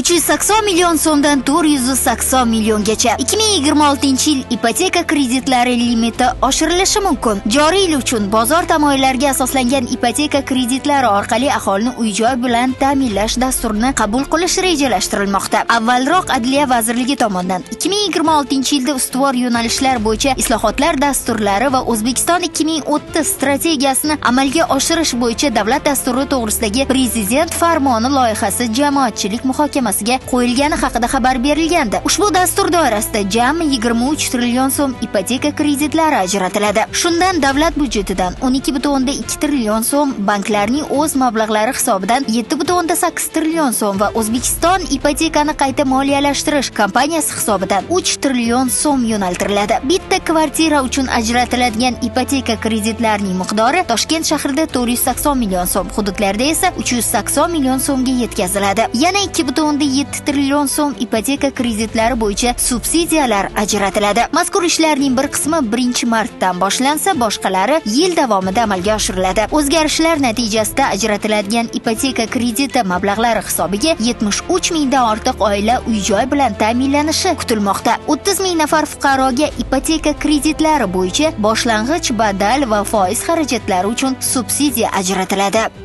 380 million so'mdan 480 milliongacha. 2026-yil ipoteka kreditlari limiti oshirilishi mumkin. Joriy yil uchun bozor tamoyillariga asoslangan ipoteka kreditlari orqali aholini uy-joy bilan ta'minlash dasturini qabul qilish rejalashtirilmoqda. Avvalroq Adliya vazirligi tomonidan 2026-yilda ustuvor yo'nalishlar bo'yicha islohotlar dasturlari va O'zbekiston 2030 strategiyasini amalga oshirish bo'yicha davlat dasturi to'g'risidagi Prezident farmoni loyihasi jamoatchilik muhokamasiga qo'yilgani haqida xabar berilgandi. Ushbu dastur doirasida jami 23 trillion so'm ipoteka kreditlari ajratiladi. Shundan davlat byudjetidan 12,2 trillion so'm, banklarning o'z mablag'lari hisobidan 7,8 trillion so'm va O'zbekiston ipotekani qayta moliyalashtirish kompaniyasi hisobidan 3 trillion so'm yo'naltiriladi. Bitta kvartira uchun ajratiladigan ipoteka kreditlarining miqdori Toshkent shahrida 480 million so'm, hududlarda esa 380 million so'mga yetkaziladi. Yana 2,7 trillion so'm ipoteka kreditlari bo'yicha subsidiyalar ajratiladi. Mazkur ishlarning bir qismi 1-martdan boshlansa, boshqalari yil davomida amalga oshiriladi. O'zgarishlar natijasida ajratiladigan ipoteka krediti mablag'lari hisobiga 73 mingdan ortiq oila uy-joy bilan ta'minlanishi kutilmoqda. 30 ming nafar fuqaroga ipoteka kreditlari bo'yicha boshlang'ich badal va foiz xarajatlari uchun subsidiya ajratiladi.